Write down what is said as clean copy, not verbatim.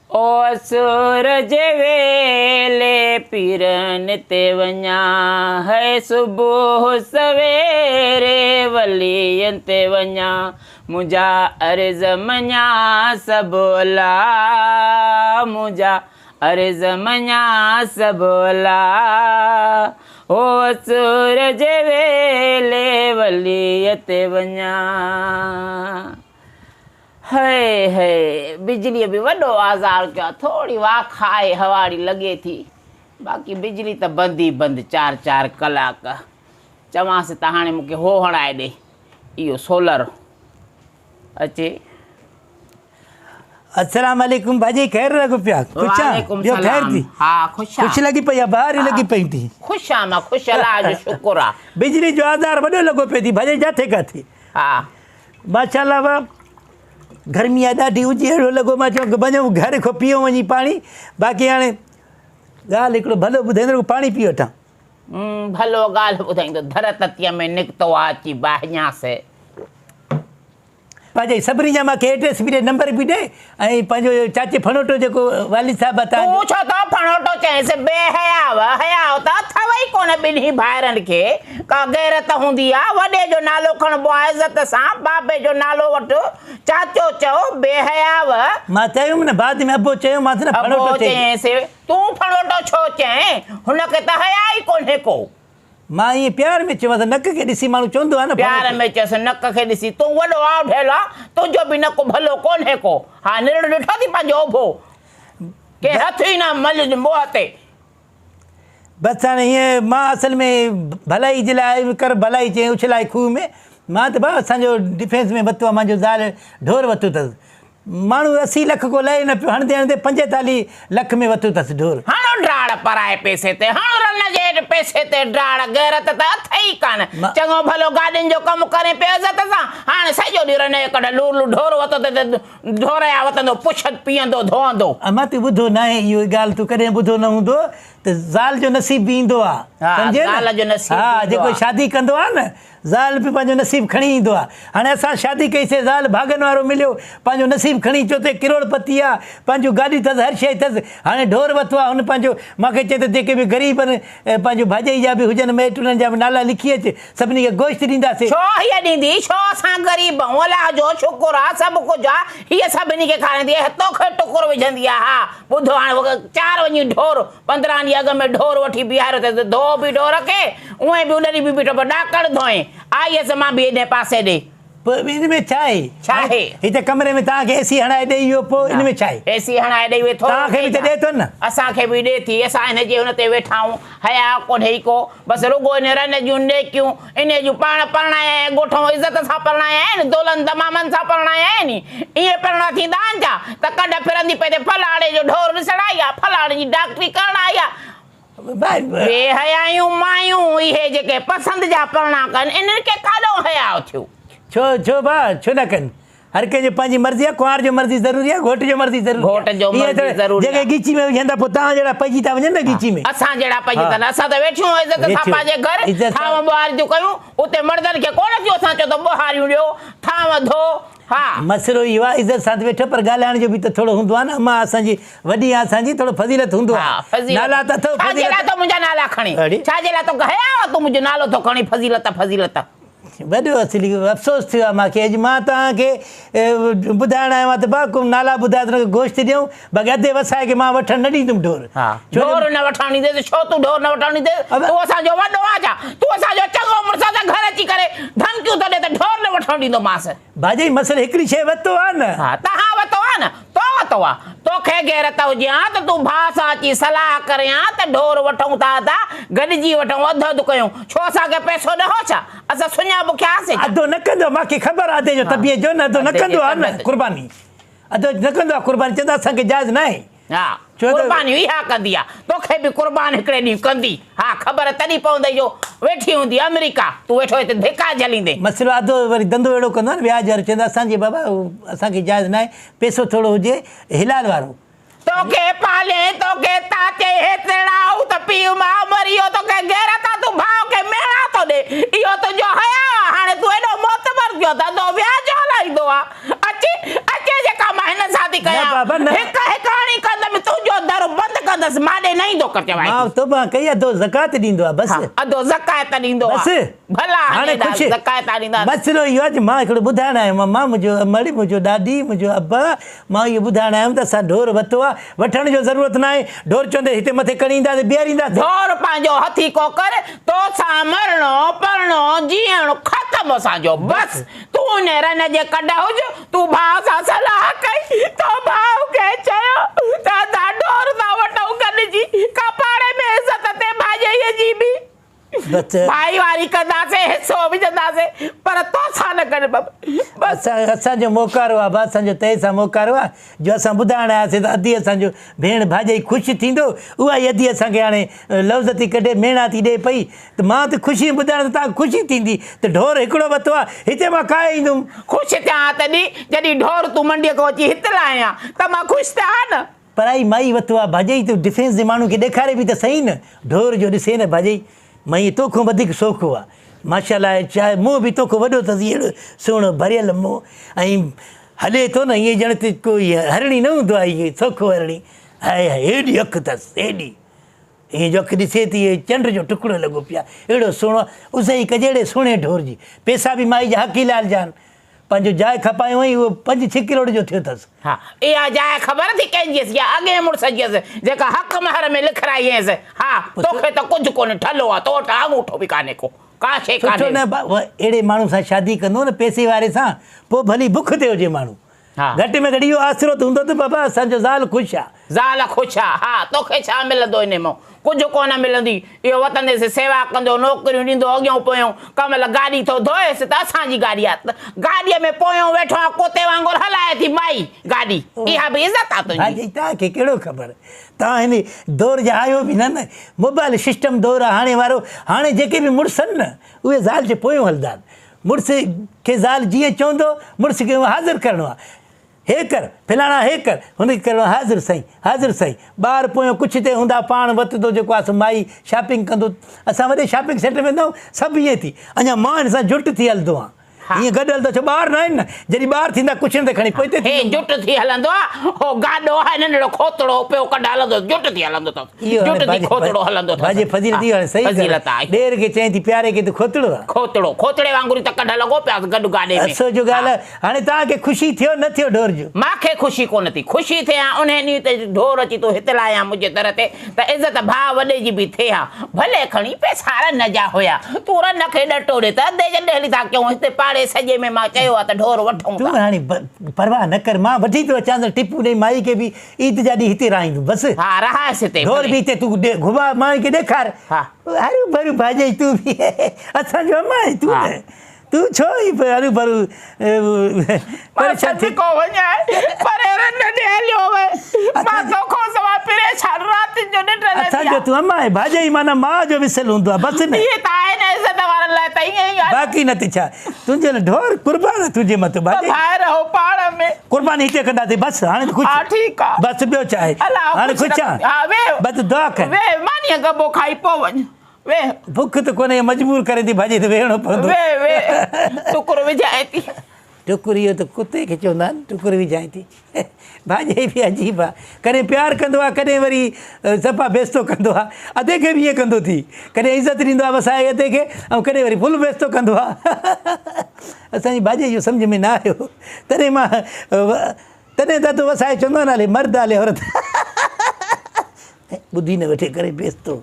او سور جي ويلي پيرن تي وڃان، هي صبح سويري ولين تي وڃان، منهنجا عرض مڃان سڀولا، منهنجا عرض مڃان سڀولا، او سور جي ويلي وليء تي وڃان. هئي هئي بجليء به وڏو آزار ڪيو آ، ٿوري واک آهي هواڙي لڳي ٿي، باقي بجلي ته بند ئي بند چار چار ڪلاڪ. چوانس ته هاڻي مون کي هو هڻائي ڏي اهو سولر اچي. السلام عليڪم ڀاڄي خير لڳو پيا خوش آ وعليڪم ٻيو خير سلام ٿي ها خوش آ خوش لڳي پئي آ بهار ئي لڳي پئي ٿي خوش آ مان خوش الله جو شڪر آ. بجلي جو آزار وڏو لڳو پيو ٿي ڀاڄي جاٿي ڪاٿي. ها. ماشاءالله وا گرمي آ ڏاڍي هجي اهڙو لڳو مان چيو وڃون گهر کان پيئون وڃي پاڻي باقي هاڻي ڳالهه هڪڙو ڀلو ٻڌائيندو پاڻي پي وٺان. ڀلو ڳالهه ٻڌائيندو ڌر تتيء ۾ نڪتو آ اچي باهيانس. پنهنجي سڀني جا مان کي ايڊريس به ڏي نمبر به ڏي ۽ پنهنجو چاچي ڦڻوٽو جيڪو والد صاحب آ تنهن جو. تون ڇو ٿو ڦڻوٽو چئينس بي حياء حياء ته اٿئي ڪونه ٻنهي ڀائرن کي ڪا غيرت هوندي آ وڏي جو نالو کڻبو آ عزت سان بابي جو نالو وٺ چاچو چئو بي حياء. مان چيم نه بعد ۾ ابو چيومانس نه ابو ڦڻوٽو چئينس. چيائينس تون ڦڻوٽو ڇو چئين هن کي ته حياء ئي ڪونهي ڪو. مان ائين پيار ۾ چيومانس نڪ کي ڏسي ماڻهو چوندو آهي نه پيار ۾ چيس نڪ کي ڏسي تون وڏو آوڍيل آ تنهنجو به نڪ ڀلو ڪونهي ڪو. ها نرڙ ڏٺو اٿئي پنهنجو اڀو ڪي هٿ ئي نه ملج منهن تي. بس هاڻي هيئن مان اصل ۾ ڀلائي جي لاء آيم ڪر ڀلائي چيائين اڇلائي کوهه ۾ مان ته ڀاء اسان جو ڊفينس ۾ وتو آ مانجو زال ڍور وتو اٿس ماڻهو 80 لک ڪو لهي نه پيو، هڻندي هڻندي 45 لک ۾ وتو اٿس ڍور. هڻ ڊاڙ پرائي پئسي تي، هڻ رن جي پئسي تي ڊاڙ، غيرت ته اٿئي ئي ڪانه. چڱو ڀلو گاڏين جو ڪم ڪرين پيو عزت سان، هاڻ سڄو ڏينهن رن جي ڪڍ لور لور ڍور وتو ته ڍور جا وتندو پڇ پيئندو ڌوئندو. امان تون ٻڌو ناهي اهو ڳالهه تون ڪڏهن ٻڌو نه هوندو ته زال جو نصيب به ايندو آ سمجهين نه ها جيڪو شادي ڪندو آ نه زال به پنهنجو نصيب کڻي ايندو آ. هاڻي اسان شادي ڪئي سي زال ڀاڳن وارو مليو پنهنجو نصيب کڻي چيو ته ڪروڙ پتي آ پنهنجو گاڏي ٿس هر شيء ٿس هاڻي ڍور وٿو آ هن پنهنجو مان کي چئي ته جيڪي به غريب آهن پنهنجو ڀاڄائي جا به هجن مائٽ انهن جا به نالا لکي اچ سڀني کي گوشت ڏينداسي. ڇو هيء ڏيندي ڇو اسان غريب آهون الله جو شڪر آ سڀ ڪجهه آ هيء سڀني کي کارائيندي ۽ توکي ٽڪر وجهندي آ ها ٻڌو هاڻي چار وڃي ڍور 15 ڏينهن اڳ ۾ ڍور وٺي بيهاريو اٿس، ڌو به ڍور کي، اونئين به اڏري به بيٺو پر ڏاڪڻ ڌوئين. آئي هيس مان به ايڏهين پاسي ڏي. پوء ان ۾ ڇا آهي؟ ڇا آهي؟ هي ته ڪمري ۾ توهان کي اي سي هڻائي ڏئي ويو پوء ان ۾ ڇا آهي؟ اي سي هڻائي ڏئي ويو ٿورو توهان کي به ته ڏئي ٿو نه. اسان کي به ڏئي ٿي، اسان ان جي هن تي ويٺا آهيون، حياء ڪونهي ئي ڪو، بس رڳو ان رن جون نيڪيون، انهيء جون پاڻ پرڻايا ۽ ڳوٺئون عزت سان پرڻايا آهن، دولن دمامن سان پرڻايا آهن. ائين پرڻا ٿيندا آهن ڇا؟ ته ڪڍ ڦرندي پئي ته فلاڻي جو ڍور ڏسڻ آئي آ، فلاڻي جي ڊاڪٽري ڪرڻ آئي آ. بي حيايون مايون اهي جيڪي پسند جا پرڻا ڪن، انهن کي ڪاڏئون حياء ٿيو؟ ڇو ڇو ڀاء، ڇو نه ڪن؟ هر ڪنهن جو پنهنجي مرضي آهي، ڪنوار جو مرضي ضروري آهي، گهوٽ جو مرضي ضروري آهي. گهوٽ جو مرضي ضروري آهي. جيڪي ڳچي ۾ وجهن ٿا پوء توهان جهڙا پئجي ٿا وڃن نه ڳچي ۾. اسان جهڙا پئجي ٿا نه، اسان ته ويٺيون آهيون عزت سان پنهنجي گهر، ٿانو ٻهاريون ٿيون ڪيون، اتي مردن کي ڪونه ٿيون اسان چئون ته ٻهاريون ڏيو، ٿانو ڌو، ها. مسئلو اهو آهي عزت سان ته ويٺو پر ڳالهائڻ جو به ته ٿورو هوندو آهي نه، امان اسان جي وڏي آهي اسان جي ٿورو فضيلت هوندو آهي. نالا ته اٿو فضيلت. ڇا جي لاء ٿو منهنجا نالا کڻين، ڇا جي لاء توکي حياء آهي تون منهنجو نالو ٿو کڻين فضيلت فضيلت. وڏو اصلي افسوس ٿيو آهي مان کي اڄ مان توهان کي ٻڌائڻ آيو آهيان ته با ڪو نالا ٻڌايو ته ان کي گوشت ڏيون باقي اڌي وسائي کي مان وٺڻ نه ڏيندم ڍور. ها ڍور نه وٺڻ ڏينديس ڇو تون ڍور نه وٺڻ ڏينديس تون اسان جو وڏو آهين ڇا تون اسان جو چڱو مڙس آهين ته گهر اچي ڪري ڌمڪيون ٿو ڏي ته ڍور نه وٺڻ ڏيندومانس. ڀاڄائي مسئلو هڪڙي شيء وتو آهي نه. ها تهان وتو آهي نه تو وتو آ. توکي غيرت هجي ها ته تون ڀاء سان اچي صلاح ڪرين ها ته ڍور وٺون ٿا ته گڏجي وٺون اڌ اڌ ڪيون. ڇو اسان کي پئسو نه هو ڇا؟ اسان سڃا بکيا هئاسين ڇا؟ اڌو نه ڪندو مان کي خبر آ ادي جو طبيعت جو نه اڌو نه ڪندو آ نه قرباني اڌو نه ڪندو آ قرباني چوندو آ اسان کي جائز ناهي. ها قرباني اها ڪندي آ توکي به قربان هڪڙي ڏينهن ڪندي ها خبر تڏهن پوندئي جو ويٺي هوندي آمريڪا تون ويٺو هتي ڌڪا جهليندين. مسئلو اڌو وري ڌنڌو اهڙو ڪندو آ نه وياج وارو چوندو آ اسان جي بابا اسان کي جائز ناهي پئسو ٿورو هجي حلال وارو. توکي پالين توکي تاچي هيترڙا هو ته پيء ماء مري ويو توکي غيرت آ تون ڀاء کي ميڻا ٿو ڏي اهو تنهنجو حياء آ هاڻي تون ايڏو معتبر ٿيو ڌنڌو وياج هلائيندو آ اچي اچي جيڪا مان هن سان ٿي ڪيان هڪ هڪ هڻي. ڪر چوائي مان ٿي. توبه ڪئي اڌو زڪوات ڏيندو آ بس. ها اڌو زڪوات ڏيندو آ. بس. ڀلا هاڻي هاڻي خوش. زڪوات ڏيندا. مسئلو اهو آ جو مان هڪڙو ٻڌائڻ آيو آهيان مان منهنجو امڙ منهنجو ڏاڏي منهنجو ابا مان اهو ٻڌائڻ آيم ته اسان ڍور وتو آ وٺڻ جو ضرورت ناهي ڍور چوندي هتي مٿي کڻي اينداسين بيهارينداسين. ڍور پنهنجو هٿيڪو ڪر توسان مرڻو پرڻو جيئڻ ختم اسان جو بس تون ان رن جي ڪڍ هج تون ڀاء سان صلاح ڪئي تو ڀاء کي چيو ته ادا ڍور ٿا وٺون گڏجي ڪا پاڙي ۾ عزت تي ڀاڄائيء جي به ڀائيواري ڪنداسين حصو وجهنداسين پر توسان نه ڪندم بس. اسان جو موڪارو آ با اسان جو تئي سان موڪارو آ جو اسان ٻڌائڻ آياسين ته ادي اسان جو ڀيڻ ڀاڄائي خوش ٿيندو اها ئي ادي اسان کي هاڻي لوظ ٿي ڪڍي ميڻا ٿي ڏي پئي ته مان ته خوشي ۾ ٻڌائڻ ته تان خوشي ٿيندي ته ڍور هڪڙو وتو آ هتي مان ڪاهي ايندم. خوش ٿيان ها تڏهن جڏهن ڍور تون منڊيء کان اچي هت لاهين ها ته مان خوش ٿيان ها نه. پرائي مائي وتو آ ڀاڄائي تون ڊفينس جي ماڻهن کي ڏيکاري به ته سهي نه ڍور جو ڏسي نه ڀاڄائي مائي توکون وڌيڪ سوکو آ ماشاءالله چاهي منهن به توکون وڏو اٿس اهڙو سهڻو ڀريل منهن ۽ هلي ٿو نه ائين ڄڻ ته ڪوئي هرڻي نه هوندو آ ائين سوکو هرڻي هاء هاء ايڏي اک اٿس ايڏي ائين جو اک ڏسي ٿي اهي چنڊ جو ٽڪڙو لڳو پيو آ اهڙو سهڻو اسهي ڪجهڙي سهڻي ڍور جي پيسا به مائي جا حقي لال جان پنهنجو جاء کپايو هئائين اهو پنج ڇهه ڪروڙ جو ٿيو اٿس. ها اها جاء خبر اٿئي ڪنهن جي هيس يا اڳئين مڙس جي هيس جيڪا حق مهر ۾ لکرائي هيس. ها توکي ته ڪجهه ڪونهي ٺلهو آ تو وٽ آڱوٺو به ڪانهي ڪو ڪا شيء سٺو ڪانهي. نه اهڙي ماڻهو سان شادي ڪندو نه پئسي واري سان پوء ڀلي بک تي هجي ماڻهو. ها. گهٽ ۾ گهٽ اهو آسرو ته هوندو ته بابا اسان جو زال خوش آ. زال خوش آ، ها، توکي ڇا ملندو انهي مان؟ ڪجهه ڪونه ملندي. اهو وتنديس سيوا ڪندو، نوڪريون ڏيندو اڳيون پويون. ڪنهن مهل گاڏي ٿو ڌوئيس ته اسان جي گاڏي آ. گاڏيء ۾ پويون ويٺو آهيان ڪتي وانگر هلائي ٿي مائي گاڏي. اها به عزت آ تنهنجي. ڀاڄي توهان کي ڪهڙو خبر. توهان هن دور جا آهيو به نه نه. موبائل سسٽم دور آ هاڻي وارو. هاڻي جيڪي به مڙس آهن نه اهي زال جي پويون هلندا آهن. مڙس کي زال جيئن چوندو مڙس کي اونئن حاضر ڪرڻو آ. هي ڪر، فلاڻا هي ڪر، هن کي ڪرڻو آ حاضر سائين، حاضر سائين. ٻار پويون ڪڇ تي هوندا پاڻ وتندو جيڪو آ سو مائي شاپنگ ڪندو. اسان وڏي شاپنگ سينٽر ويندا آهيون سڀ ائين ٿي. اڃا مان هن سان جٽ ٿي هلندو آهيان. ائين گڏ هلندو ڇو ٻار ناهن نه جڏهن ٻار ٿيندا ڪڇن تي کڻي پوئتي هي ٿيندو. جٽ ٿي هلندو آ، هو گاڏو آهي ننڍڙو کوتڙو پيو ڪڍ هلندو جٽ ٿي هلندو اٿس. اهو جٽ هاڻي ٿي ڀاڄي کوتڙو هلندو اٿس. ڀاڄي فضيلت اهو هاڻي صحيح ڳالهه فضيلت آهي. ڏير کي چئين ٿي پياري کي ته کوتڙو آ. کوتڙو، کوتڙي وانگر ئي ته ڪڍ لڳو پيو آس گڏ گاڏي ۾. افسوس جو ڳالهه آهي هاڻي توهان کي خوشي ٿيو نه ٿيو ڍور جو. مان کي خوشي ڪونه ٿي. خوشي ٿئي ها انهي ڏينهن ته ڍور اچي تون هت لاهين ها منهنجي در تي ته عزت ڀاء وڏي جي به ٿئي ها. ڀلي کڻي پئسا رن جا هيا. تون رن کي ڏٽو ڏي ته ادي جڏهن هلي ٿا ڪيون هتي پاڙي سڄي ۾ مان چيو آ ته ڍور وٺون ٿا. تون هاڻي پرواهه نه ڪر مان وٺي ٿو اچانس ٽپو ڏئي مائي کي به عيد جا ڏينهن هتي رهائيندم بس. ها رهائيس هتي ڍور ڀلي. به هتي تون گهماء مائي کي ڏيکار. ها. هرو ڀرو ڀاڄائي تون به اسان جو امان آهين تون نه. تون ڇو ائين پيو هرو ڀرو پريشان ٿي. مان صدقو وڃان پري رن ڏي هليو وئين مان توکان سوا پريشان راتين جو ننڊ نه ٿي اسان جو تون امان آهين ڀاڄائي معنيٰ ماء جو وصل هوندو آهي بس نه. اهي ته آهن عزت وارن لاء ته ائين ئي آهي. باقي نه ته ڇا تنهنجي لاء ڍور قربان آهي تنهنجي مٿو ڀاڄائي. ٻه ڀائر هو پاڻ ۾. قرباني هتي ڪنداسين بس هاڻي ته خوش. ها ٺيڪ آ. بس ٻيو ڇا آهي. الله هاڻي خوش آ. ها ويهه. بس دعا ڪر. ويهه مانيء ڳڀو کائي پوء وڃ. ويهه. بک ته ڪونهي مجبور ڪرين ٿي ڀاڄي ته ويهڻو پوندو. ويهه ويهه ٽڪر وجهائين ٿي. ٽڪر اهو ته ڪتي کي چوندا آهن ٽڪر وجهائين ٿي. ڀاڄي به عجيب آ ڪڏهن پيار ڪندو آ ڪڏهن وري صفا بيستو ڪندو آ. ادي کي به ائين ڪندو ٿي ڪڏهن عزت ڏيندو آ وسائي ادي کي ۽ ڪڏهن وري فل بيستو ڪندو آ. اسان جي ڀاڄي اهو سمجهه ۾ نه آيو تڏهن مان تڏهن ته ادو وسائي چوندو آ نه هلي مرد هلي عورت ٻڌي نه ويٺي ڪري بيستو.